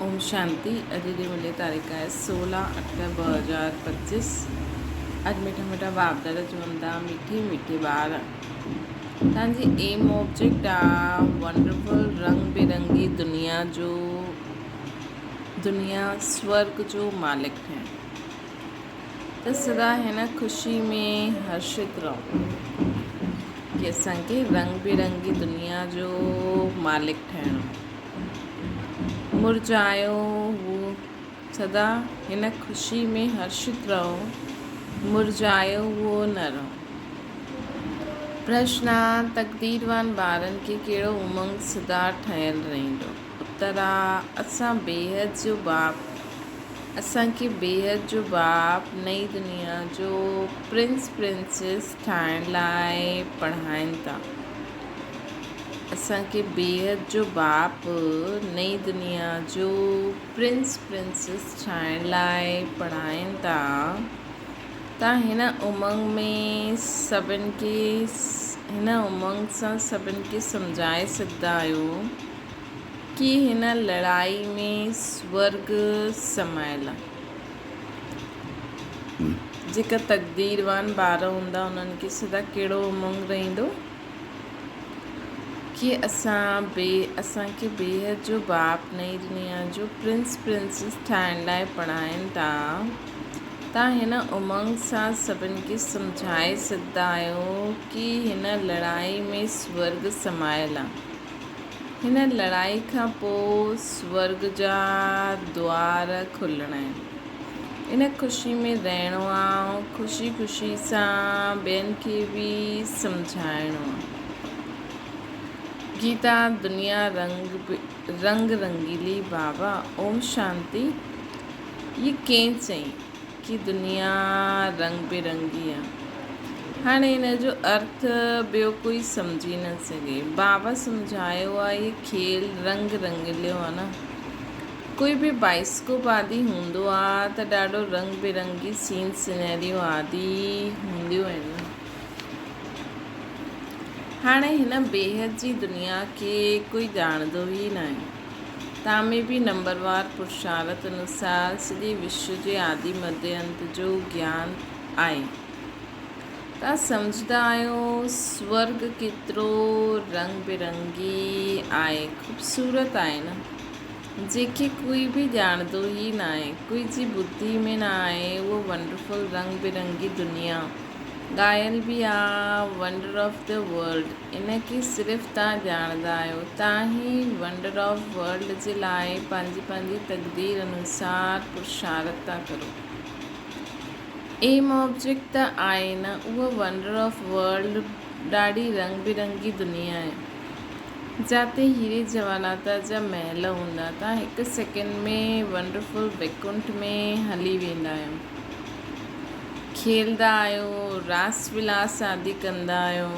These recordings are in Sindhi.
اوم شانتي اڄ جي ملي تاريخ آهي 16 8 2025 اڄ مٺا مٺا باپ دادا چون ٿا مٺي مٺي ٻار تان جي ايم آبجيڪٽ آ ونڊرفل رنگ برنگي دنيا جو دنيا سورگ جو مالڪ ٺهڻ ته سدا هن خوشي ۾ هرشت رهو ڪي اسان کي رنگ برنگي دنيا جو مالڪ ٺهڻو. مرجهايو هو سدا هن خوشي ۾ هرشت رهو، مرجهايو هو نه رهو. پرشن، تقديروان ٻارن کي ڪهڙو امنگ سدا ٺهيل رهندو؟ اتر، اسان بيحد جو باپ، اسان کي بيحد جو باپ نئين دنيا جو پرنس پرنسيس ٺاهڻ لاء پڙهائين ٿا. اسان کي بيحد جو باپ نئين دنيا جو پرنس پرنسيس ٺاهڻ لاء پڙهائين ٿا ته هن امنگ ۾ سڀن کي هن امنگ سان سڀن کي سمجهائي سگهندا آهيو ڪي هن لڙائي ۾ سورڳ سمايل آهي. جيڪا تقديروان ٻار هوندا انهن کي سدا ڪهڙو امنگ رهندو؟ ڪي اسان بي اسان کي بيحد جو باپ نئين دنيا جو پرنس پرنسيس ٺاهڻ لاء پڙهائين ٿا تان هن امنگ سان سڀن کي سمجهائي سگهندا آهيو ڪي هن لڙائي ۾ سورڳ سمايل آ هن لڙائي کان پو سورڳ جا دوار کلڻا آهن. ان خوشي ۾ رهڻو آ ۽ خوشي خوشي سان ٻين کي به سمجهائڻو آ. گيتا دنيا رنگ رنگ رنگيلي بابا اوم شانتي يي ڪنهن چئي ڪي دنيا رنگ برنگي آ هاڻي ان جو ارٿ ٻيو ڪوئي سمجهي نه سگهي بابا سمجهايو آ يي کيل رنگ رنگليو آ نه. ڪوئي به بائسڪوپ آدي هوندو آ ته ڏاڍو رنگ برنگي سين سينريون آدي هونديون آهن. هاڻي هن بيحد جي دنيا کي ڪوئي ڄاڻندو ئي ناهي. تان ۾ به نمبروار پرشارت انوسار سڄي وشو جي آدي مڌي انت جو گيان آهي. تان سمجهندا آهيو سورڳ ڪيترو رنگ برنگي آهي خوبصورت آهي نه جنهن کي ڪوئي به ڄاڻندو ئي ناهي ڪوئي جي ٻڌي ۾ نه آهي اهو ونڊرفل رنگ برنگي دنيا ڳايل به آ ونڊر آف the world ان کي صرف تان ڄاڻندا آهيو تان ئي ونڊر آف ورلڊ جي لاء پنهنجي پنهنجي تقدير انوسار پرشارت ٿا ڪرو. ايم آبجيڪٽ ته آهي نه اهو ونڊر آف ورلڊ ڏاڍي رنگ برنگي دنيا آهي جاتي هيري جوالاتا جا محل هوندا تان هڪ سيڪنڊ ۾ ونڊرفل ويڪنٺ ۾ هلي ويندا آهيو کيلدا آهيو راس ولاس آدي ڪندا آهيو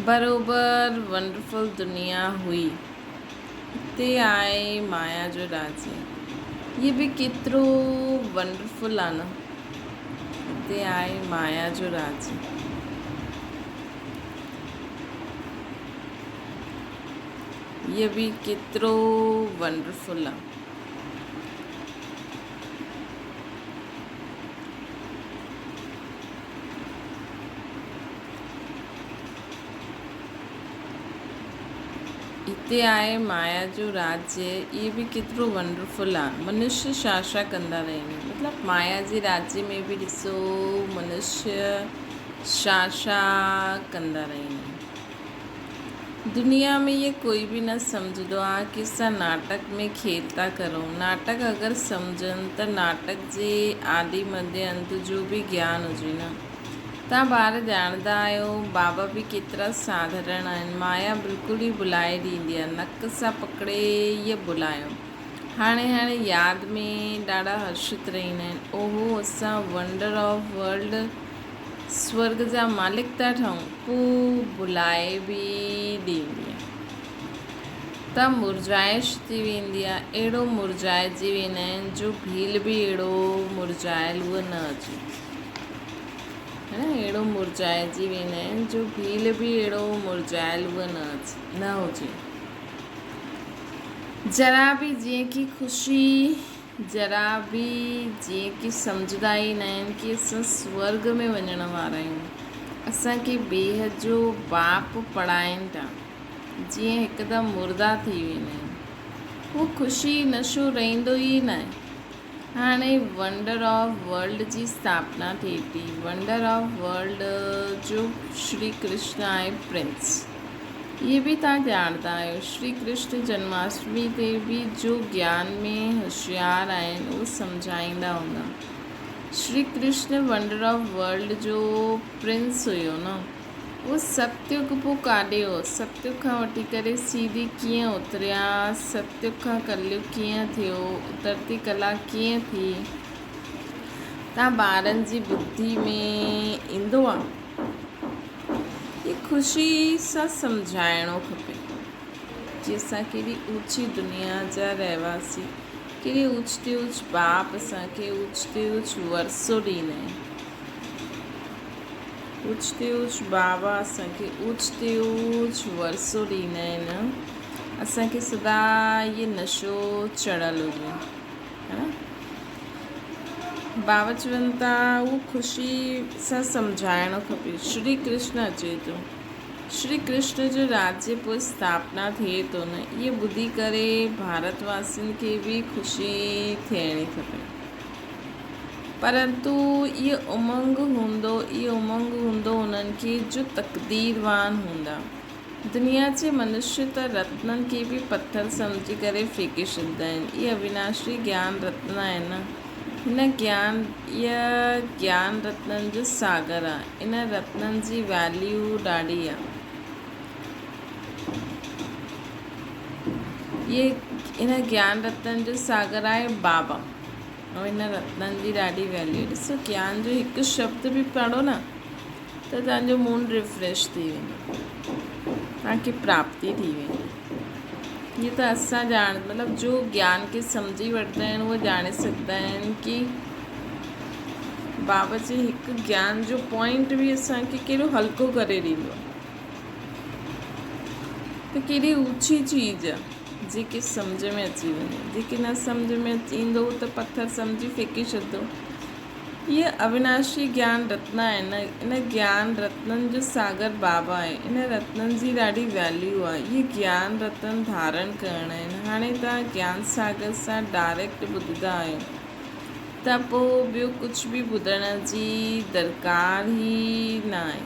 بروبر ونڊرفل دنيا هئي. هتي آهي مايا جو راڄ. هي به ڪيترو ونڊرفل آ نه. هتي آهي مايا جو راڄ. هي به ڪيترو ونڊرفل آ. هتي آهي مايا جو راجيه، اهي به ڪيترو ونڊرفل آ، منشيه ڇا ڇا ڪندا رهن، مطلب مايا جي راجيه ۾ به ڏسو منشيه ڇا ڇا ڪندا رهن. دنيا ۾ اهي ڪوئي به نه سمجهندو آ ڪي اسان ناٽڪ ۾ کيل ٿا ڪرون، ناٽڪ اگر سمجهن ته ناٽڪ جي آدي مڌي انت جو به گيان هجي نه. توهان ٻار ڄاڻندا آهيو، بابا به ڪيترا ساڌارڻ آهن. مايا بلڪل ئي ڀلائي ڏيندي آهي. نڪ سان پڪڙي ئي ڀلايو. هاڻي هاڻي ياد ۾ ڏاڍا هرشت رهندا آهن. اوهو اسان ونڊر آف ورلڊ سورڳ جا مالڪ ٿا ٺهون. پوء ڀلائي به ڏيندي آهي. ته مرجهائش ٿي ويندي آهي. اهڙو مرجهائجي ويندا آهن جو ڀيل به اهڙو مرجهايل هو نه اچي. ها نه اهڙو مرجهائجي ويندا آهن جو ڀيل به اهڙو مرجهايل هو نه اچي نه هجي. ذرا به جيئن ڪي خوشي ذرا به جيئن ڪي سمجهندا ئي نه آهن ڪي اسان سورڳ ۾ وڃڻ وارا آهيون. اسان کي بيحد جو باپ پڙهائين ٿا، جيئن هڪدم مردا ٿي ويندا آهن. هو خوشي نشو رهندو ئي ناهي. هاڻي ونڊر آف ورلڊ جي اسٿاپنا ٿئي ٿي. ونڊر آف ورلڊ جو شري ڪرشن آهي پرنس. اهي به توهان ڄاڻندا آهيو. شري ڪرشن جنماشٽمي تي به جو گيان ۾ هوشيار آهن اهي سمجهائيندا هوندا. شري ڪرشن ونڊر آف ورلڊ جو پرنس هيو نه. اهو ستيگ پوء ڪاڏي هو؟ ستيگ کان وٺي ڪري سيڌي ڪيئن اتريا؟ ستيگ کان ڪليگ ڪيئن ٿيو؟ اترتي ڪلا ڪيئن ٿي؟ توهان ٻارن جي ٻڌي ۾ ايندو آ؟ هي خوشي سان سمجهائڻو کپي. جي اسان ڪيڏي اوچي دنيا جا رهواسي، ڪيڏي اوچ تي اوچ باپ اسان کي اوچ تي اوچ ورثو ڏيندا آهن. اوچ تي اوچ بابا اسان کي اوچ تي اوچ ورثو ڏيندا آهن. اسان کي سدا اهي نشو چڙهيل هجي. ها نه؟ بابا چون ٿا اهو خوشي سان سمجهائڻو کپي. شري ڪرشن اچي ٿو. شري ڪرشن جو راجيه پوء اسٿاپنا ٿئي ٿو نه اهي ٻڌي ڪري ڀارت واسين کي به خوشي ٿيڻي کپي. پرنتو اهي امنگ هوندو اهي امنگ هوندو انهن کي جو تقديروان هوندا. دنيا جي منشي ته رتنن کي به پٿر سمجهي ڪري ڦيڪي ڇڏيندا آهن. اهي اويناشي گيان رتن آهن نه. هن گيان اها گيان رتنن جو ساگر آهي. ان رتنن جي ويليو ڏاڍي آهي. اهي ان گيان رتنن جو ساگر آهي بابا. ۽ ان رتنن جي ڏاڍي ويليو آهي. ڏسو گيان جو هڪ شبد به پڙهو نه ته توهان جو موڊ ريفريش ٿي ويندو. توهان کي پراپتي ٿي ويندي. هي ته اسان ڄاڻ مطلب جو گيان کي سمجهي وٺندا آهن اهي ڄاڻي سگهندا آهن ڪي بابا جي هڪ گيان جو پوائنٽ به اسان کي ڪيڏو هلڪو ڪري ڏيندو آهي ته ڪيڏي اوچي چيز آهي جيڪي سمجهه ۾ اچي وڃي جيڪي نه سمجهه ۾ ايندو ته پٿر سمجهي ڦيڪي ڇڏندو. اهي اويناشي گيان رتن آهن. ان گيان رتنن جو ساگر بابا آهي. ان رتنن جي ڏاڍي ويليو آهي. اهي گيان رتن ڌارڻ ڪرڻا آهن. هاڻي توهان گيان ساگر سان ڊائريڪٽ ٻڌندا آهيو ته پوء ٻيو ڪجهه به ٻڌڻ جي درڪار ئي ناهي.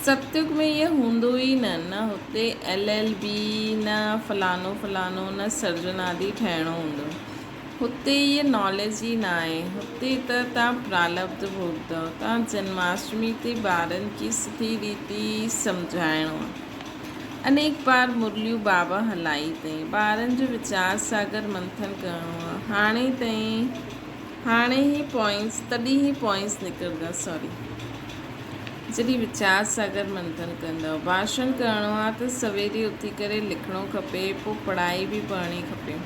ستيگ ۾ اهي هوندو ئي نه، نه هتي ايل ايل بي، نه فلانو فلانو، نه سرجن آدي ٺهڻو هوندو. هتي اهي ناليج ئي نه آهي. هتي ته توهان پرالبڌ ڀوڳندؤ. توهان جنماشٽمي تي ٻارن کي سٺي ريتي سمجهائڻو آهي. انيڪ بار مرليون بابا هلائي اٿئي. ٻارن جو ويچار ساگر منٿن ڪرڻو آهي. هاڻي تائين هاڻي هي پوائنٽس تڏهن هي پوائنٽس نڪرندا سوري جڏهن ويچار ساگر منٿن ڪندؤ. ڀاشڻ ڪرڻو آ ته سويري اٿي ڪري لکڻو کپي پو پڙهائي به پڙهڻي کپي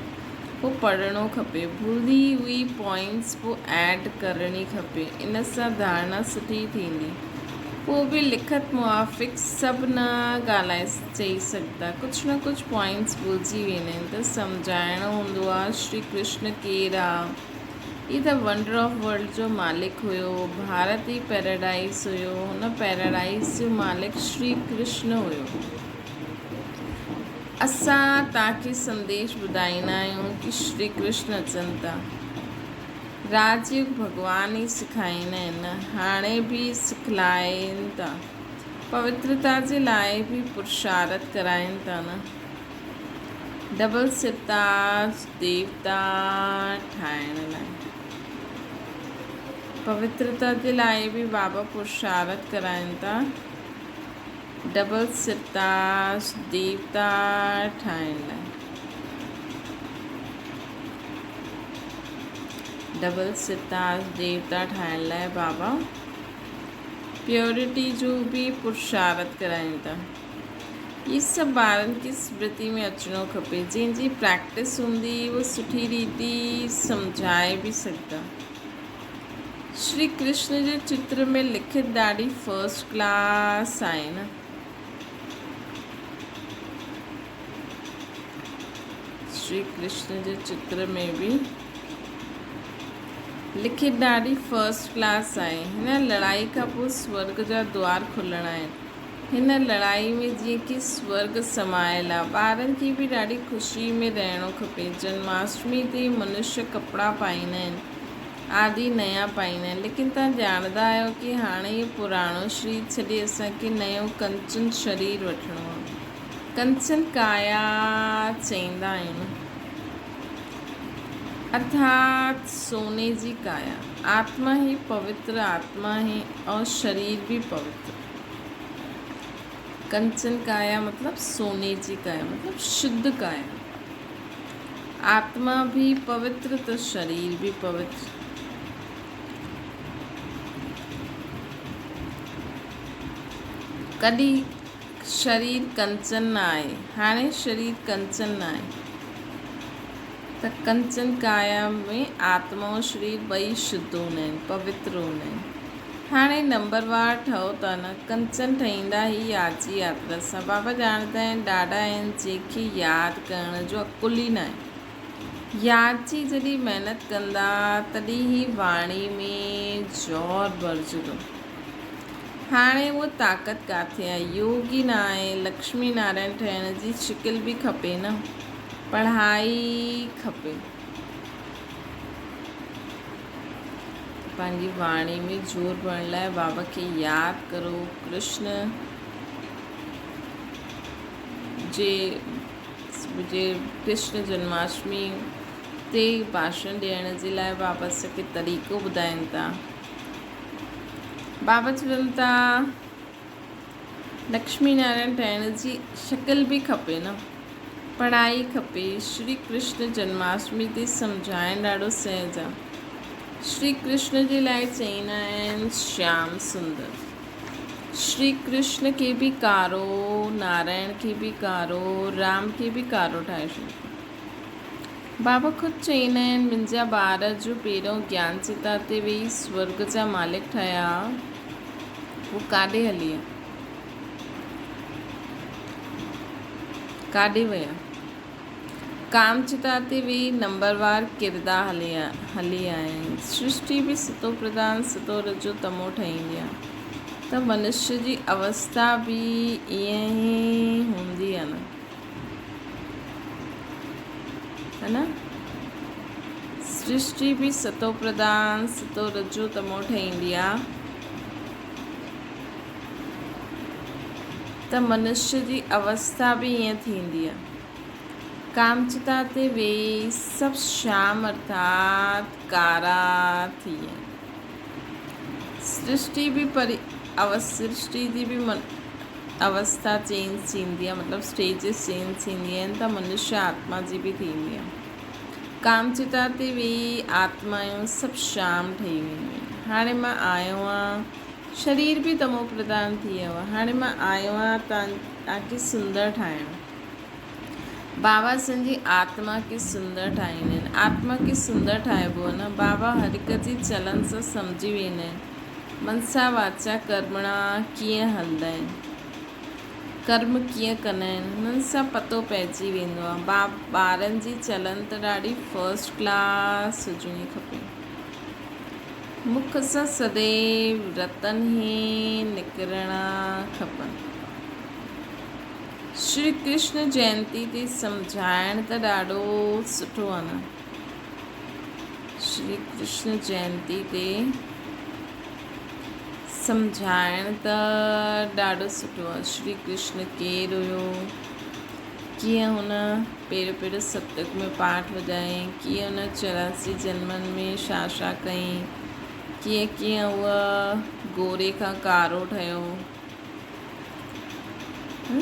پو پڙهڻو کپي ڀلي هئي پوائنٽس پو ايڊ ڪرڻي کپي ان سان ڌارڻا سٺي ٿيندي پو به لکت موافق سڀ نه ڳالهائي چئي سگهندا ڪجهه نه ڪجهه پوائنٽس ڀلجي ويندا آهن ته سمجهائڻو هوندو آ شري ڪرشن ڪير آ هي ته ونڊر آف ورلڊ جو مالڪ هيو ڀارت ئي پيراڊائيز هيو هن پيراڊائيز جو مالڪ شري ڪرشن هيو اسان توهان کي سنديش ٻڌائيندا آهيون ڪي شري ڪرشن اچن ٿا راج يوگ ڀڳوان ئي سکائيندا آهن هاڻي به سکلائين ٿا پوترتا جي لاء به پرشارٿ ڪرائين ٿا نه ڊبل سرتاج ديوتا ٺاهڻ لاء پوترتا جي لاء به بابا پرشارٿ ڪرائين ٿا ڊبل سرتاج ديوتا ٺاهڻ لاء ڊبل سرتاج ديوتا ٺاهڻ لاء بابا پيورٽي جو به پرشارٿ ڪرائين ٿا. هي سڀ ٻارن کي سمرتي ۾ اچڻو کپي. جنهن جي پريڪٽس هوندي اهو سٺي ريتي سمجهائي به سگهندا. شري ڪرشن جي چتر ۾ لکت ڏاڍي فرسٽ ڪلاس آهي نه. شري ڪرشن جي چتر ۾ به لکت ڏاڍي فرسٽ ڪلاس آهي. هن لڙائي کان پوء سورڳ جا دوار کلڻا آهن. هن لڙائي ۾ جيئن ڪي سورڳ سمايل آ. ٻارن کي به ڏاڍي خوشي ۾ رهڻو کپي. جنماشٽمي تي منشيه ڪپڙا پائيندا آهن. آدي نيا پائيندا آهن. ليڪن توهان ڄاڻندا آهيو ڪي هاڻي اهو پراڻو شرير ڇڏي اسان کي نيو ڪنچن شرير وٺڻو آ. ڪنچن ڪايا چئيندا آهن. ارٿات سوني جي ڪايا. آتما هي پوتر آتما هي اور شرير به پوتر. ڪنچن ڪايا مطلب سوني جي ڪايا مطلب شڌ ڪايا. آتما به پوتر ته شرير به پوتر. ڪڏهن شرير ڪنچن نه آهي. هاڻي شرير ڪنچن نه آهي ته ڪنچن ڪايا ۾ آتما ۽ شرير ٻئي شڌ هوندا آهن، پوتر هوندا آهن. هاڻي نمبروار ٺهو ٿا نه، ڪنچن ٺهيندا هي ياد جي ياترا سان. بابا ڄاڻندا آهن، ڏاڍا آهن جنهن کي ياد ڪرڻ جو عقل ئي ناهي. ياد جي جڏهن محنت ڪندا تڏهن هي واڻي ۾ زور ڀرجندو. هاڻي اها طاقت ڪاٿي آهي؟ يوگ ئي نه آهي. لڪشمي نارائڻ ٺهڻ جي شڪل به کپي نه، پڙهائي کپي. پنهنجي واڻي ۾ زور ڀرڻ لاء بابا کي ياد ڪرو. ڪرشن جي جي ڪرشن جنماشٽمي تي ڀاشڻ ڏيڻ جي لاء بابا اسان کي طريقو ٻڌائين ٿا. بابا چون ٿا لڪشمي نارائڻ ٺهڻ جي شڪل به کپي نه، پڙهائي کپي. شري ڪرشن جنماشٽمي تي سمجهائڻ ڏاڍو سهج آ. شري ڪرشن جي لاء چئيندا آهن شيام سندر. شري ڪرشن کي به ڪارو، نارائڻ کي به ڪارو، رام کي به ڪارو ٺاهي ڇڏيو. بابا خود چئيندا آهن، منهنجا ٻار جو پهريون گيان چتا تي ويهي سورڳ جا مالڪ ٺهيا، هو ڪاڏي هلي ويا؟ ڪاڏي ويا؟ ڪام چتا تي ويهي نمبروار ڪردا هلي آيا آهن. سرشٽي به ستو پرڌان، ستو رجو تمو ٺهيندي آهي ته منشيه جي اوستا به ائين ئي هوندي آهي نه؟ ها نه؟ سرشٽي به ستو پرڌان، ستو رجو تمو ٺهيندي آ ته منشيه جي اوستا به ائين ٿيندي آ. ڪامچتا تي ويهي سڀ شيام ارٿات ڪارا ٿي ويا. سرشٽي به پري سرشٽي جي به اوسٿا چينج ٿيندي آهي مطلب اسٽيجز چينج ٿيندي آهن ته منشيه آتما جي به ٿيندي آهي. ڪامچتا تي ويهي آتمائون سڀ شيام ٺهي وينديون آهن. هاڻي مان آيو آهيان شرير به تمو پرڌان ٿي ويو آهي. هاڻي مان آيو آهيان توهان کي سندر ٺاهڻ. بابا اسان جي آتما کي سندر ٺاهيندا آهن. آتما کي سندر ٺاهبو آهي نه. بابا هر هڪ جي چلن سان سمجهي ويندا آهن. منسا واچا ڪرمڻا ڪيئن هلندا آهن. ڪرم ڪيئن ڪندا آهن. هنن سان پتو پئجي ويندو آهي. ٻارن جي چلن ته ڏاڍي فرسٽ ڪلاس هجڻي کپي. مک سان سديو رتن هي نڪرڻا کپن. شري ڪرشن جينتي تي سمجهائڻ ته ڏاڍو سٺو آ نه. شري ڪرشن جينتي تي سمجهائڻ ته ڏاڍو سٺو آ. شري ڪرشن ڪير هيو، ڪيئن هن پهريون پهريون ستيگ ۾ پاٺ وڄايائين، ڪيئن هن 84 جنمن ۾ ڇا ڇا ڪيائين، ڪيئن ڪيئن هو گوري کان ڪارو ٺهيو.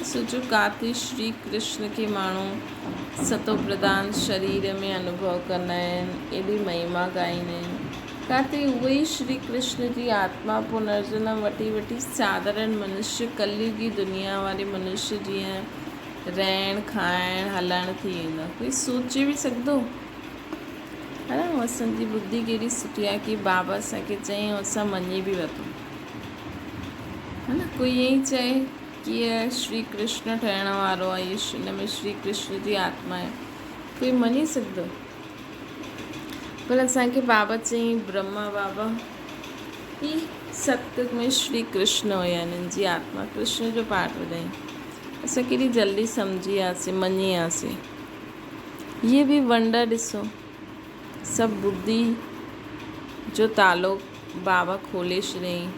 سوچيو ڪاٿي شري ڪرشن کي ماڻهو ستو پرڌان شرير ۾ انوڀو ڪندا آهن، ايڏي مهما ڳائيندا آهن. ڪاٿي اهي ئي شري ڪرشن جي آتما پنرجنم وٺي وٺي ساڌارڻ منشيه ڪليوگي دنيا واري منشيه جيئن رهڻ کائڻ هلڻ ٿي ويندو آهي. ڪوئي سوچي به سگهندو؟ ها نه اسان جي ٻڌي ڪيڏي سٺي آهي ڪي بابا اسان کي چيائين اسان مڃي به ورتو. ها نه ڪوئي ائين ئي چئي ڪي هي شري ڪرشن ٺهڻ وارو آهي هي هن ۾ شري ڪرشن جي آتما آهي ڪوئي مڃي سگهندو؟ پر اسان کي بابا چيائين برهما بابا هي ستيگ ۾ شري ڪرشن هيا هنن جي آتما ڪرشن جو پارٽ وڄائين اسان ڪيڏي جلدي سمجهي وياسين مڃي وياسين هي به ونڊ ڏسو سڀ ٻڌي جو تالو بابا کولي ڇڏيائين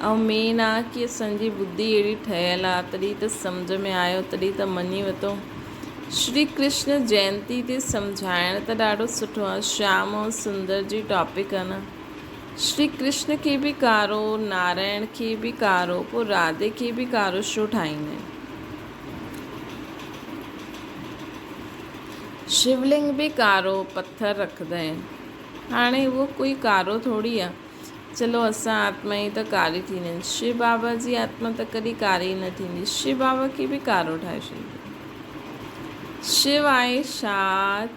۽ مين آ ڪي اسان جي ٻڌي اهڙي ٺهيل آ تڏهن ته سمجهه ۾ آيو تڏهن ته مڃي ورتو شري ڪرشن جينتي تي سمجهائڻ ته ڏاڍو سٺو آ شيام ۽ سندر جي ٽاپڪ آ نه شري ڪرشن کي به ڪارو نارائڻ کي به ڪارو پوء راڌي کي به ڪارو ڇو ٺاهيندا آهن. شولنگ به ڪارو پٿر رکندا آهن. هاڻي اهو ڪوئي ڪارو ٿوري آ. چلو اسان آتما ئي ته ڪاري ٿيندا آهن. شو بابا جي آتما ته ڪڏهن ڪاري ئي نه ٿيندي. شو بابا کي به ڪارو ٺاهي ڇڏيندو. شو آهي ڇا،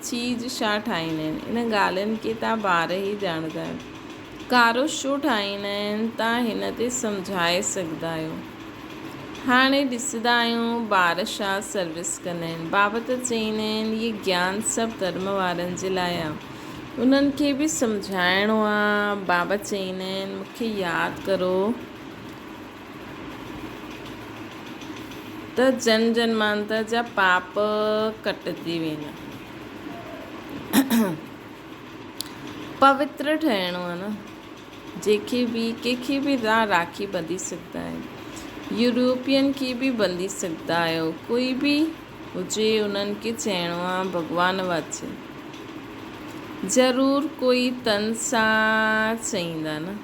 چيز ڇا ٺاهيندا آهن. ان ڳالهين کي تان ٻار ئي ڄاڻندا آهيو. ڪارو ڇو ٺاهيندا آهن تان هن تي سمجهائي سگهندا آهيو. هاڻي ڏسندا آهيون ٻار ڇا سروس ڪندا آهن. بابا ته چئيندا آهن اهي گيان سڀ ڌرم وارن جي لاء آ. انهن کي به سمجهائڻو آ. بابا چئيندا آهن مون کي ياد ڪرو ته جن جنمانتر جا پاپ ڪٽجي ويندا. پوتر ٺهڻو آ نه. جنهن کي به ڪنهن کي به را راکي ٻڌي سگهندا آهيو. يورپين کي به ٻڌي سگهندا آهيو. ڪوئي به هجي انهن کي چئڻو آ ڀڳوان واچي. ضرور ڪوئي تن سان چئيندا نه.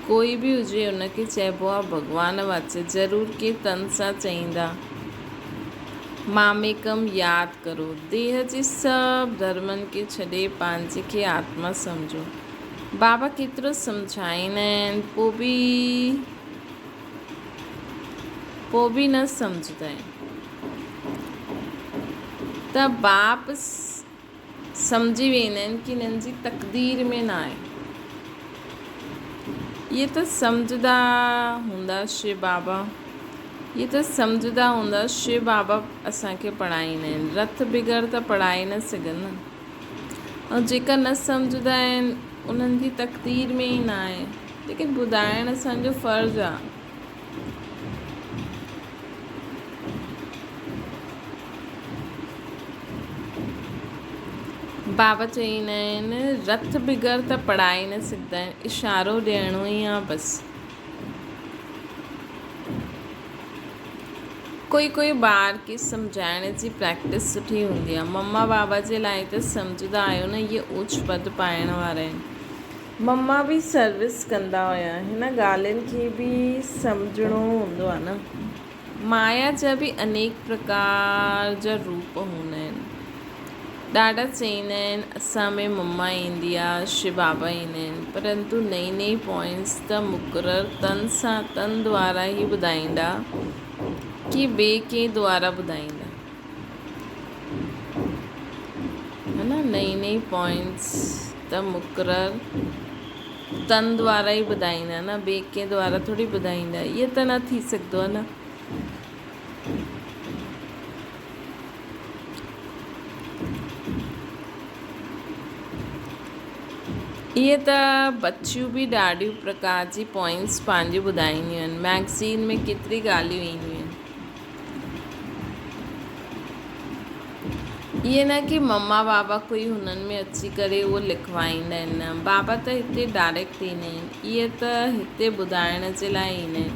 ڪوئي به هجي ان کي چئبو آ ڀڳوان واچي. ضرور ڪي تن سان چئيندا. ماميڪم ياد ڪرو. ديهه جي سڀ ڌرمن کي ڇڏي پنهنجي کي آتما سمجهو. بابا ڪيترو سمجهائيندا آهن پوء به نه سمجهندا آهن ته باپ سمجهي ويندا آهن ڪي هنن جي تقدير ۾ نه آهي. اهي ته سمجهندا هوندا شو بابا اهي ته سمجهندا هوندا شو بابا اسان کي پڙهائيندا آهن رٿ بغير ته پڙهائي نه سگهن نه ۽ جيڪا نه سمجهندا آهن انهن جي تقدير ۾ ئي نه آهي ليڪن ٻڌائڻ اسان جو فرض آهي. بابا چئيندا آهن، رٿ بغير ته پڙهائي نه سگهندا آهن، اشارو ڏيڻو ئي آ بس. ڪوئي ڪوئي ٻار کي سمجهائڻ جي پريڪٽس سٺي هوندي آ. مما بابا جي لاء ته سمجهندا آهيو نه اهي اوچ پد پائڻ وارا آهن. مما به سروس ڪندا هيا. هن ڳالهين کي به سمجهڻو هوندو آ نه. مايا جا به انيڪ پرڪار جا روپ هوندا آهن. ڏاڏا چئيندا آهن اسان ۾ مما ايندي آ، شو بابا ايندا آهن، پرنتو نئين نئين پوائنٽس ته مقرر تن سان تن دوارا ئي ٻڌائيندا ڪي ٻئي ڪنهن دوارا ٻڌائيندا. ها نه نئين نئين پوائنٽس ته مقرر تن دوارا ئي ٻڌائيندا نه ٻئي ڪنهن دوارا ٿوري ٻڌائيندا ائين ته نه ٿي سگهندو آهي نه. ائين ته بچيون به ڏاڍيون پرڪار جي پوائنٽس پنهنجيون ٻڌائينديون آهن ميگزين ۾ ڪيتري ڳالهيون اينديون آهن. ائين نه ڪي مما بابا ڪوئي هنن ۾ اچي ڪري اهو لکوائيندا آهن نه بابا ته هتي ڊائريڪٽ ايندا آهن اهي ته هتي ٻڌائڻ جي لاء ايندا آهن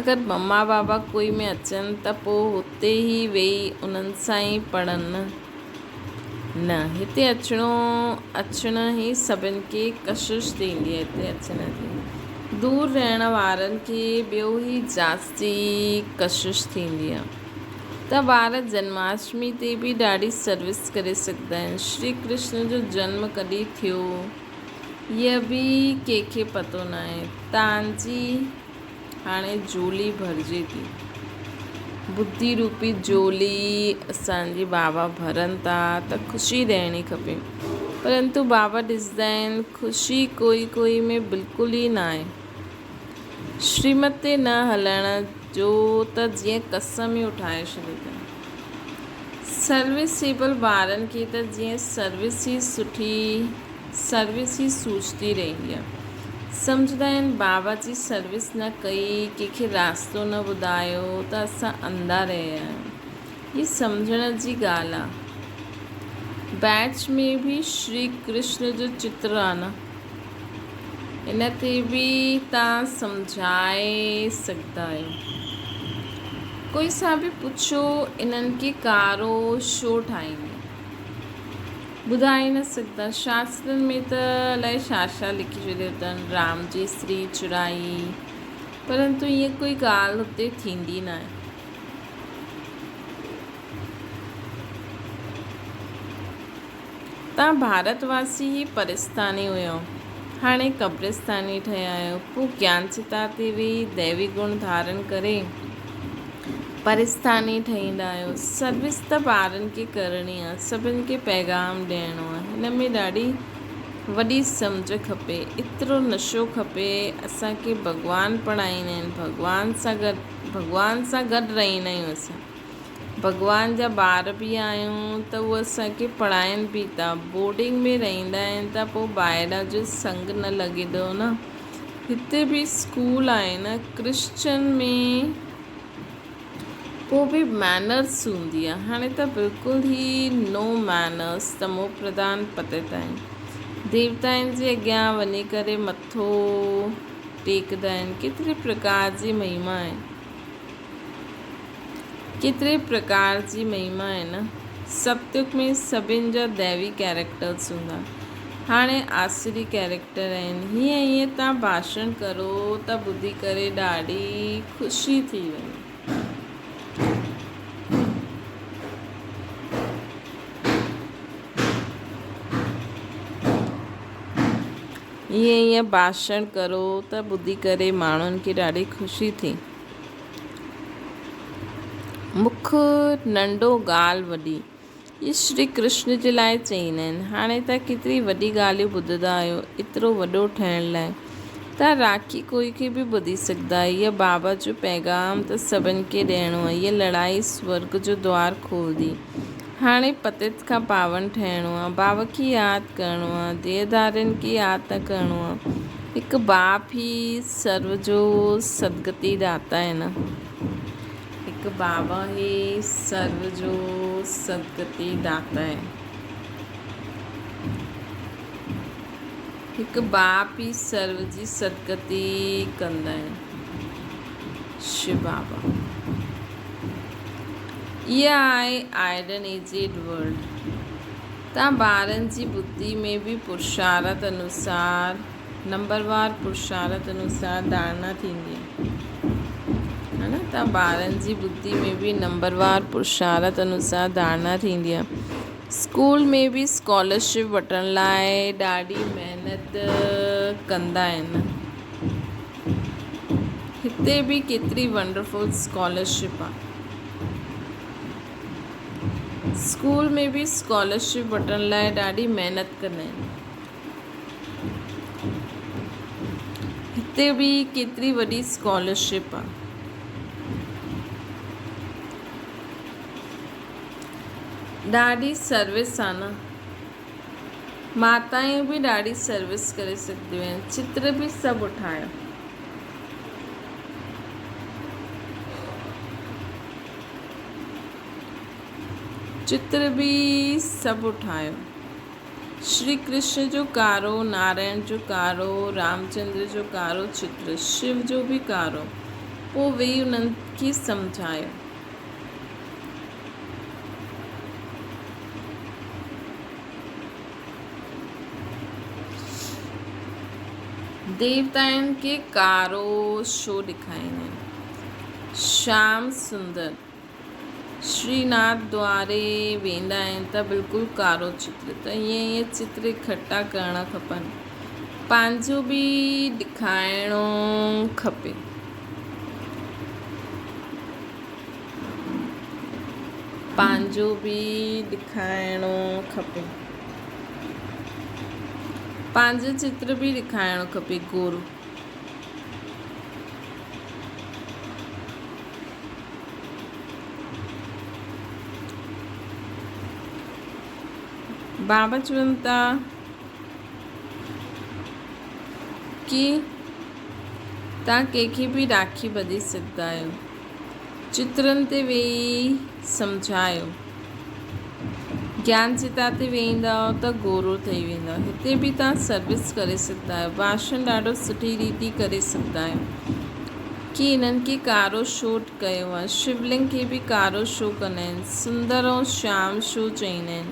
اگر مما بابا ڪوئي ۾ اچن ته پوء هتي ئي ويهي انهن سان ئي پڙهن نه نه هتي اچڻو اچڻ ئي سڀن کي ڪشش ٿيندي آهي هتي اچڻ جي دور رهڻ وارن کي ٻيو ئي جاستي ڪشش ٿيندي آهي ته ٻار جنماشٽمي تي به ڏاڍي سروس ڪري سگهندا آهن شري ڪرشن جو جنم ڪڏهن ٿيو هيء به ڪنهن کي پتو ناهي تان جي هاڻي جهولي ڀرجي ٿي. ٻڌي روپي جهولي اسان جي بابا ڀرن ٿا ته خوشي رهڻي کپي. پرنتو بابا ڏسندا آهن خوشي ڪوئي ڪوئي ۾ بلڪل ئي ناهي. شريمت تي نه هلڻ جو ته جيئن قسم ئي اٺائي ڇڏيو اٿن. سروسيبل ٻارن کي ته جيئن سروس ئي سٺي سروس ئي سوچتي رهندي آهي. سمجهندا آهن بابا جي سروس نه ڪئي، ڪنهن کي راستو نه ٻڌايو ته اسان انڌا رهيا آهيون. هي سمجهڻ جي ڳالهه آهي. بيچ ۾ به شري ڪرشن جو چتر آهي نه. ان تي به توهان سمجهائي سگهندا آهيو. ڪوئي سان به پڇو انهن کي ڪارو ڇو ٺاهيندي. ٻڌائي نه سگهندا. شاسترن ۾ ته الائي ڇا ڇا لکي ڇڏيو اٿن. رام جي استري چرائي. پرنتو ائين ڪوئي ڳالهه هتي ٿيندي ناهي. توهان ڀارت واسي ئي پرستاني هيؤ، هاڻي قبرستاني ٺهيا آهيو، پوء گيان چتا تي ويهي ديوي گڻ ڌارڻ ڪري پرستاني ٺهيندا آهيو. سروس ته ٻارن کي ڪرڻي آهي، سڀن کي پيغام ڏيڻو آهي، هن ۾ ڏاڍي وڏي سمجهه کپي، ايترو نشو کپي، اسان کي ڀڳوان پڙهائيندا آهن، ڀڳوان سان گڏ ڀڳوان سان گڏ رهندا آهيون اسان. ڀڳوان جا ٻار به آهيون ته هو اسان کي پڙهائين به ٿا. بورڊنگ ۾ رهندا آهن ته پوء ٻاهران جو سنگ نه لڳندو نه. هتي به اسڪول آهي نه ڪرسچن ۾ پوء به مينرس هوندي آهي. هاڻي ته بلڪل ئي نو مينرس تمو پرڌان پتت آهن. ديوتائن جي اڳيان وڃي ڪري مٿو ٽيڪدا آهن. ڪيتري پرڪار جي مهما آهي. ڪيتري پرڪار جي مهما آهي نه. ستيوگ ۾ سڀن جا ديوي ڪئريڪٽرس هوندا. هاڻي آسري ڪئريڪٽر آهن. هيئن هيئن تان ڀاشڻ ڪرو ته ٻڌي ڪري ڏاڍي خوشي ٿي وڃي. هيئن هيئن ڀاشڻ ڪرو ته ٻڌي ڪري ماڻهن کي ڏاڍي خوشي ٿي. مک ننڍو ڳالهه وڏي. اهي شري ڪرشن جي لاء چئيندا آهن. هاڻي توهان ڪيتري وڏي ڳالهيون ٻڌندا آهيو ايترو وڏو ٺهڻ لاء. توهان راکي ڪوئي کي به ٻڌي سگهندا آهيو. اهو بابا جو پيغام ته سڀن کي ڏيڻو آهي. هيء لڙائي سورڳ جو دوار کولندي. هاڻي پتيت کان پاون ٺهڻو آهي. بابا کي ياد ڪرڻو آهي. ديهڌارين کي ياد نه ڪرڻو آهي. هڪ باپ ئي سرو جو سدگتي داتا آهي نه. هڪ بابا ئي سرو جو سدگتي داتا آهي. هڪ باپ ئي سرو جي سدگتي ڪندا آهن. شو بابا. اها آهي آئرن ايجڊ ورلڊ. توهان ٻارن جي ٻڌي ۾ به پرشارت انوسار نمبروار پرشارت انوسار ڌارڻا ٿيندي آهي. ها نه توهان ٻارن جي ٻڌي ۾ به نمبروار پرشارت انوسار ڌارڻا ٿيندي آهي. اسڪول ۾ به اسڪالرشپ وٺڻ لاء ڏاڍي محنت ڪندا آهن. هتي به ڪيتري ونڊرفل اسڪالرشپ آ. اسڪول ۾ به اسڪالرشپ وٺڻ لاء ڏاڍي محنت ڪندا آهن. هتي به ڪيتري وڏي اسڪالرشپ آ. ڏاڍي سروس آ نه. ماتائون به ڏاڍي سروس ڪري سگهنديون آهن. چتر به سڀ اٺايو. چتر به سڀ اٺايو. شري ڪرشن جو ڪارو، نارائڻ جو ڪارو، رامچندر جو ڪارو چتر، شو جو به ڪارو. پوء ويهي انهن کي سمجهايو. ديوتائن کي ڪارو شو ڏيکاريندا آهن. شيام سندر شري ناٿ دواري ويندا آهن ته بلڪل ڪارو چتر ته ائين ائين چتر اڪٺا ڪرڻا کپن. پنهنجو به ڏيکارڻو کپي. پنهنجو به ڏيکارڻو کپي. پنهنجو چتر به ڏيکارڻو کپي گورو. بابا چون ٿا ڪي توهان ڪنهن کي به راکي ٻڌي سگهندا آهيو. چترن تي ويهي سمجهايو. گيان چتا تي ويهندؤ ته گورو ٿي ويندؤ. هتي به توهان سروس ڪري سگهندا آهيو. ڀاشڻ ڏاڍو سٺي ريتي ڪري سگهندا آهيو. ڪي انهن کي ڪارو شو ڪيو آهي. شولنگ کي به ڪارو شو ڪندا آهن. سندر ۽ شيام شو چئيندا آهن.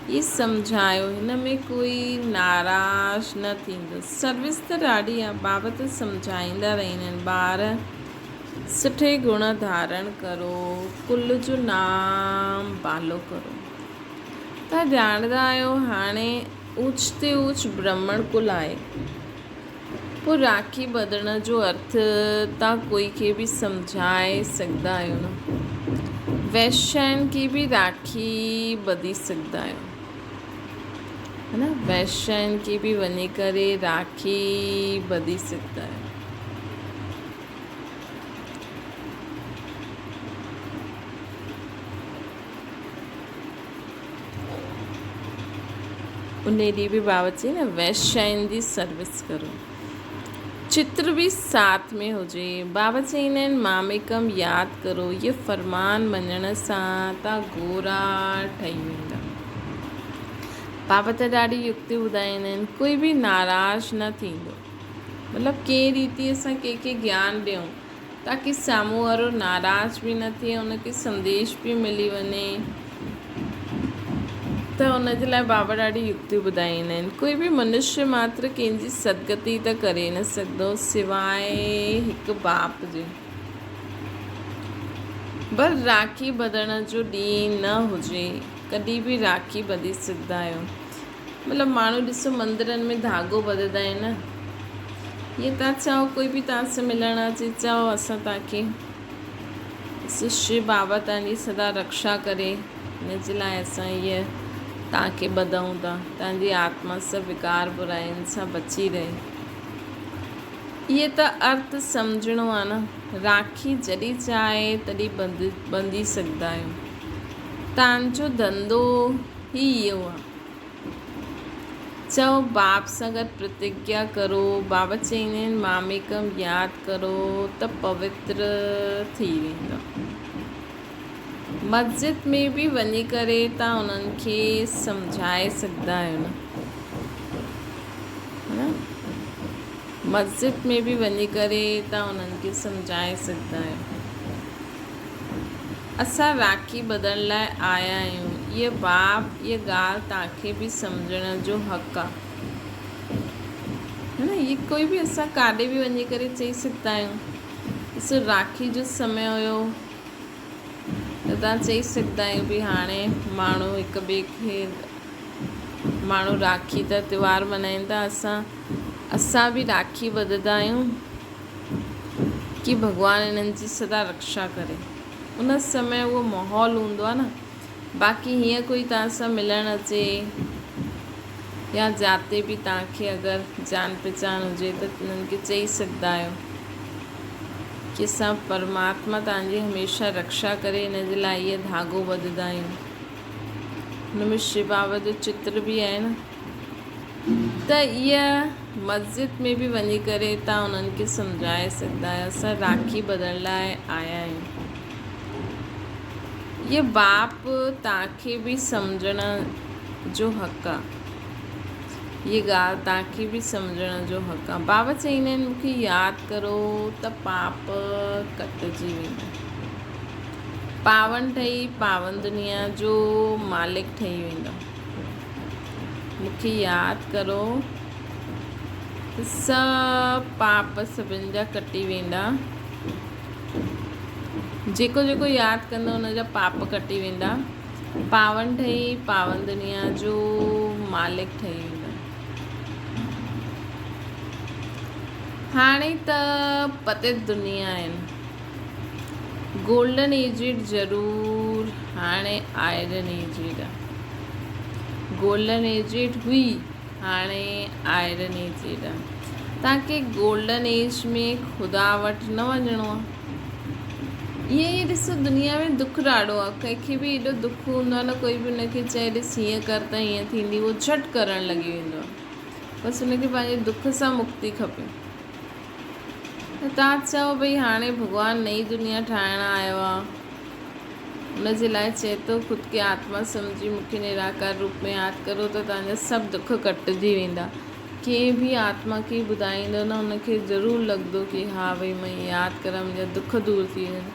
هي سمجهايو. هن ۾ ڪوئي ناراض نه ٿيندو. سروس ته ڏاڍي آهي. بابا ته سمجهائيندا رهندا آهن. ٻار سٺي گڻ ڌارڻ ڪرو، ڪل جو نام بالو ڪرو. توهان ڄاڻندا آهيو هاڻي اوچ تي اوچ برهمڻ ڪل آهي. پوء راکي ٻڌڻ جو ارٿ توهان ڪوئي کي به سمجهائي سگهندا آهيو نه. ويشيائن کي به راکي ٻڌي سگهندا آهيو. ها نه ويشيائن کي به وڃي ڪري راکي ٻڌي سگهندا آهيو. ان ڏينهن به بابا چئي نه ويشيائن جي سروس ڪرو. چتر به ساٿ ۾ هجي. بابا چئيندا آهن ماميڪم ياد ڪرو. اهي فرمان مڃڻ سان تان گورا ٺهي ويندا. بابا ته ڏاڍي يڪتي ٻڌائيندا آهن. ڪوئي به ناراض نه ٿيندو. مطلب ڪنهن ريتي اسان ڪنهن کي گيان ڏيون تاڪي سامهون وارو ناراض به نه ٿئي ان کي سنديش به ملي وڃي ته ان جي لاء بابا ڏاڍي يڪتيون ٻڌائيندا آهن. ڪوئي به منشيه ماتر ڪنهن جي سدگتي ته ڪري نه سگهندو سواء هڪ باپ جي. بس راکي ٻڌڻ جو ڏينهن نه هجي ڪڏهن به راکي ٻڌي سگهندا آهيو. مطلب ماڻهو ڏسو مندرن ۾ ڌاڳو ٻڌندا آهن نه ائين تان چئو ڪوئي به تان سان ملڻ اچي چئو اسان تان کي ڏسو شو بابا تان جي سدا رڪشا ڪري ان جي لاء اسان هيء تان کي ٻڌون ٿا تان جي آتما سڀ وڪار براين سان بچي رهي. اهي ته ارٿ سمجهڻو آ نه. راکي جڏهن چاهي تڏهن ٻنڌي سگهندا آهيو. تان جو ڌنڌو ئي اهو آ. چئو باپ سان گڏ پرتگيا ڪرو. بابا چئيندا آهن ماميڪم ياد ڪرو ته پوتر ٿي ويندؤ. مسجد ۾ به وڃي ڪري تان انهن کي سمجهائي سگهندا آهيو نه. مسجد ۾ به وڃي ڪري تان انهن کي سمجهائي سگهندا آهيو. اسان راکي ٻڌڻ لاء آيا آهيون. اهي باپ اهي ڳالهه توهان کي به سمجهڻ جو حق آ. ها نه اهي ڪوئي به اسان ڪاڏي به وڃي ڪري چئي سگهندا آهيون. ڏسو راکي جو سمي هيو ته توهان چئي سگهندا آهيو به هاڻي ماڻهو هڪ ٻئي کي ماڻهو راکي ٿا تيوهار ملهائين ٿا اسان اسان به راکي ٻڌندا آهيون. ڪي ڀڳوان انهن جي سدا رڪشا ڪري. ان سمي اهو ماحول هوندو آهي نه. باقي هيئن ڪوئي توهان سان ملڻ اچي يا جاتي به توهان کي اگر جان پھچان هجي ته انهن کي چئي سگهندا آهيو ڪي اسان پرماتما توهان جي هميشه رڪشا ڪري ان جي لاء هيء ڌاڳو ٻڌندا آهيون. هن ۾ شو بابا جو چتر به آهي نه. ته اها مسجد ۾ به وڃي ڪري توهان انهن کي سمجهائي سگهندا آهيو اسان راکي ٻڌڻ لاء آيا آهيون. اهي باپ توهان کي به سمجهڻ جو حق آ. اهي ڳالهه توهان کي به سمجهڻ جو حق آ. بابا چئيندا آهن مون کي ياد ڪرو ته پاپ ڪٽجي ويندا. پاون ٺهي پاون دنيا جو مالڪ ٺهي ويندؤ. مون کي ياد ڪرو ته سڀ پاپ سڀن جا ڪٽي ويندا. جيڪو جيڪو ياد ڪندو ان جا پاپ ڪٽي ويندا. پاون ٺهي پاون دنيا جو مالڪ ٺهي ويندا. هاڻي ته پتيت دنيا آهن. گولڊن ايجڊ ضرور هاڻي آئرن ايجڊ آ. گولڊن ايجڊ هئي هاڻي آئرن ايجڊ آ. توهان کي گولڊن ايج ۾ خدا وٽ نه وڃڻو آ. ائين ئي ڏسو دنيا ۾ دک ڏاڍو آهي، ڪنهن کي به ايڏو دک هوندو آهي نه ڪوئي به ان کي چئي ڏس هيئن ڪر ته هيئن ٿيندي اهو جهٽ ڪرڻ لڳي ويندو آهي بس ان کي پنهنجي دک سان مڪتي کپي. ته توهان چئو ڀئي هاڻي ڀڳوان نئين دنيا ٺاهڻ آيو آهي ان جي لاء چئي ٿو خود کي آتما سمجهي مون کي نراڪار روپ ۾ ياد ڪرو ته توهان جا سڀ دک ڪٽجي ويندا. ڪنهن به آتما کي ٻڌائيندو نه ان کي ضرور لڳندو ڪي ها ڀئي مان ائين ياد ڪران منهنجا دک دور ٿي وڃن.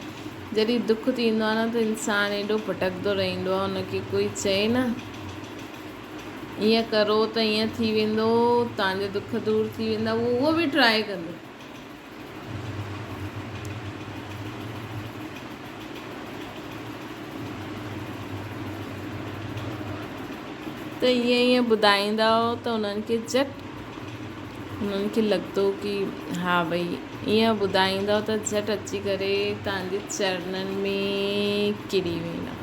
جڏهن دک ٿيندو آهي نه ته انسان ايڏو ڀٽڪندو رهندو آهي ان کي ڪوئي چئي نه ائين ڪرو ته ائين ٿي ويندو توهان جا دک دور ٿي ويندا اهو اهو به ٽرائي ڪندو. ته ائين ائين ٻڌائيندا هئا ته انهن کي جهٽ انهن کي لڳندو ڪي ها ڀئي ائين ٻڌائيندا ته جهٽ اچي ڪري توهان جي چرنن ۾ ڪري ويندا.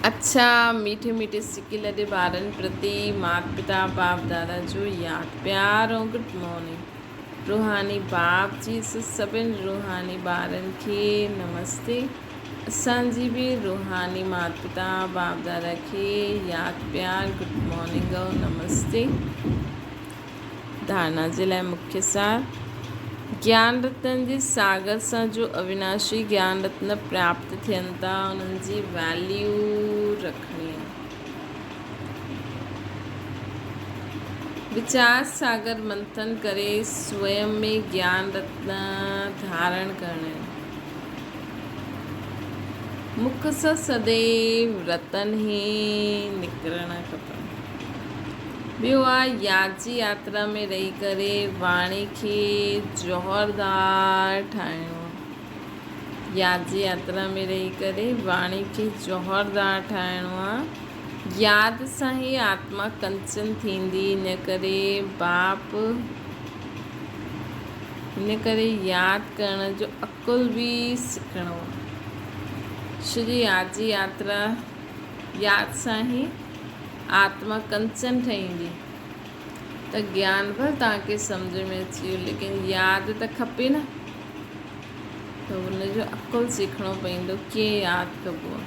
اڇا ميٺي ميٺي سڪي لڏي ٻارن پرتي مات پتا باپ دادا جو ياد پيار ۽ گڊ مارننگ روحاني باپ جي سڀن روحاني ٻارن کي نمستي. اسان جي به روحاني مات پتا باپ دادا کي ياد پيار گڊ مارننگ ۽ نمستي. ڌارنا جي لاء مکيه سار، گيان رتن جي ساگر سان جو اويناشي گيان رتن پراپت ٿين ٿا انهن جي ويليو رکڻي آهي. ويچار ساگر منٿن ڪري سوئم ۾ گيان رتن ڌارڻ ڪرڻا آهن. مک سان سديو رتن هي نڪرڻ کپن. ٻيو آ ياد جي ياترا ۾ رهي ڪري واڻي کي جوهردار ٺاهڻو آ. ياد جي ياترا ۾ رهي ڪري واڻي کي جوهردار ٺاهڻو آ. ياد سان ئي آتما ڪنچن ٿيندي ان ڪري باپ ان ڪري ياد ڪرڻ جو عقل به سکڻو آ. شري ياد جي ياترا ياد سان ئي آتما ڪنچن ٺهيندي ته گيان ڀل توهان کي سمجهه ۾ اچي ويو ليڪن ياد ته کپي نه ته ان جو عقل سکڻو پوندو ڪيئن ياد ڪبو آ.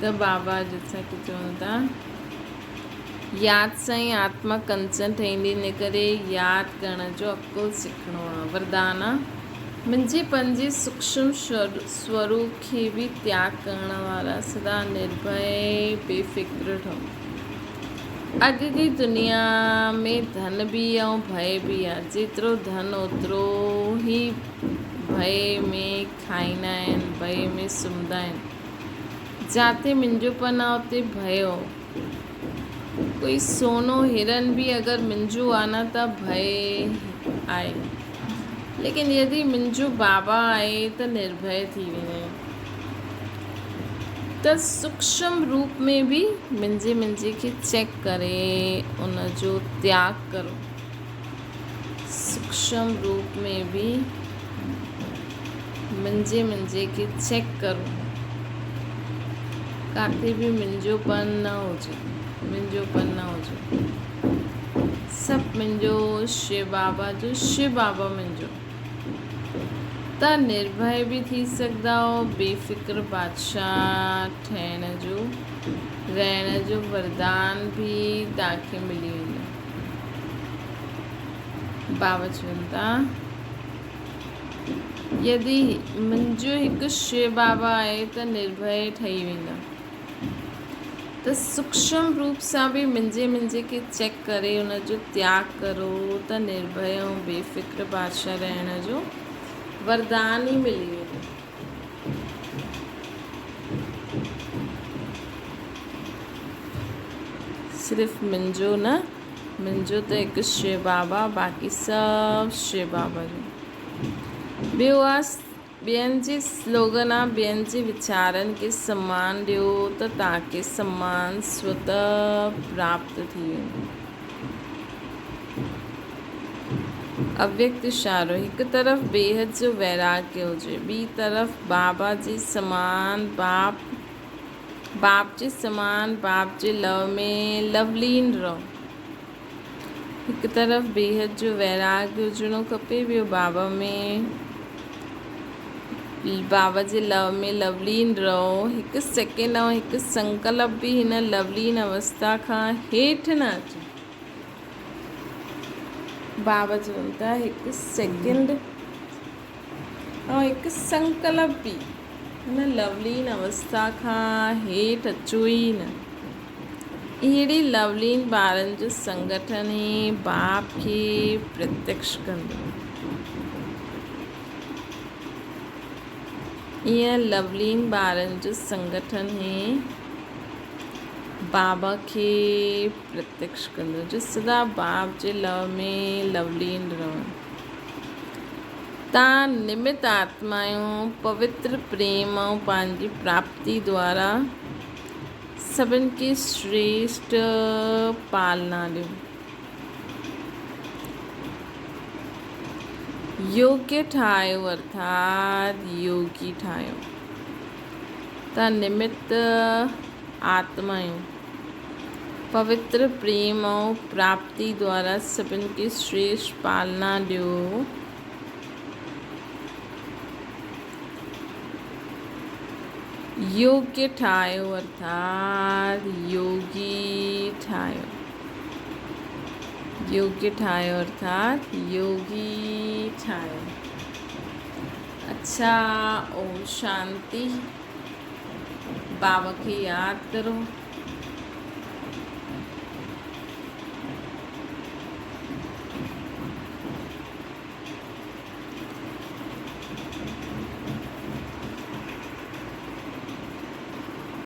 ته بابا جسان کي چون ٿا ياد سان ئي آتما ڪنچن ٺهيندي ان ڪري ياد ڪرڻ جو عقل سکڻو آهي. وردان آ، منهنجي پنهنجي سوڪشم سوروپ کي به تياڳ ڪرڻ وارا سدا نرڀئي بي فڪر ٺهو. اڄ جي دنيا ۾ ڌن به ۽ ڀئي به آ، جيترو ڌن اوترو ئي ڀئي ۾ کائيندا آهن، ڀئي ۾ سمهندا آهن. جاتي منهنجو پن آ اتي ڀئي هو. ڪوئي سونو هرن به اگر منهنجو آ نه ته ڀئي آهي. ليڪن يدي منهنجو بابا آهي ته نرڀئي ٿي ويندو آهيان. ته سوڪشم روپ ۾ به منهنجي منهنجي کي چيڪ ڪري ان جو تياڳ ڪرو. سوڪشم روپ ۾ به منهنجي منهنجي کي چيڪ ڪرو. ڪاٿي به منهنجو پن نه هجي، منهنجو پن نه هجي. سڀ منهنجو شو بابا جو، شو بابا منهنجو. ته نرڀئي به ٿي سگهندا آهيو، بي فڪر بادشاهه ٺهڻ جو، رهڻ جو وردان به توهان کي ملي ويندو. بابا چون ٿا. يدي منهنجو هڪ شو بابا آهي ته نرڀئي ٺهي ويندا. ته سوڪشم روپ سان به منهنجي منهنجي کي چيڪ ڪري ان جو تياڳ ڪرو ته نرڀئي ۽ بي فڪر بادشاهه رهڻ جو وردان ئي ملي ويندو. صرف منهنجو نه منهنجو ته هڪ شو بابا باقي سڀ شو بابا جو. ٻيو آ ٻين جي سلوگن آ ٻين جي ويچارن کي سمان ڏيو ته توهان کي سمان سوته پراپت ٿي ويندو. اويڪت اشارو، هڪ طرف بيحد جو ويراڳ هجي ٻي طرف بابا جي سمان باپ باپ جي سمان باپ جي لو ۾ لولين رهو. هڪ طرف بيحد جو ويراڳ هجڻو کپي، ٻيو بابا ۾ بابا جي لو ۾ لولين رهو. هڪ سيڪنڊ ۽ هڪ سنڪلپ به هن لولين اوستا کان هيٺ نه اچي. بابا چون ٿا هڪ سيڪنڊ ۽ هڪ سنڪلپ به هن لولين اوستا کان هيٺ اچو ئي نه. اهڙي لولين ٻارن جو سنگٺن ئي باپ کي پرتيڪش ڪندو. ايئن لولين ٻارن جو سنگٺن ئي بابا کي پرتيڪش ڪندو، جو سدا باپ جي لو ۾ لولين رهن. تان نمت آتمائون پوتر پريم ۽ پنهنجي پراپتي دوارا سڀن کي شريشٽ پالنا ڏيو. يوگيه ٺاهيو ارٿات يوگي ٺاهيو. ته نمت آتمائون پوتر پريم ۽ پراپتي دوارا سڀن کي شريشٽ پالنا ڏيو. يوگيه ٺاهيو ارٿات يوگي ٺاهيو. يوگيه ٺاهيو ارٿات يوگي ٺاهيو. اڇا اوم شانتي. بابا کي ياد ڪرو.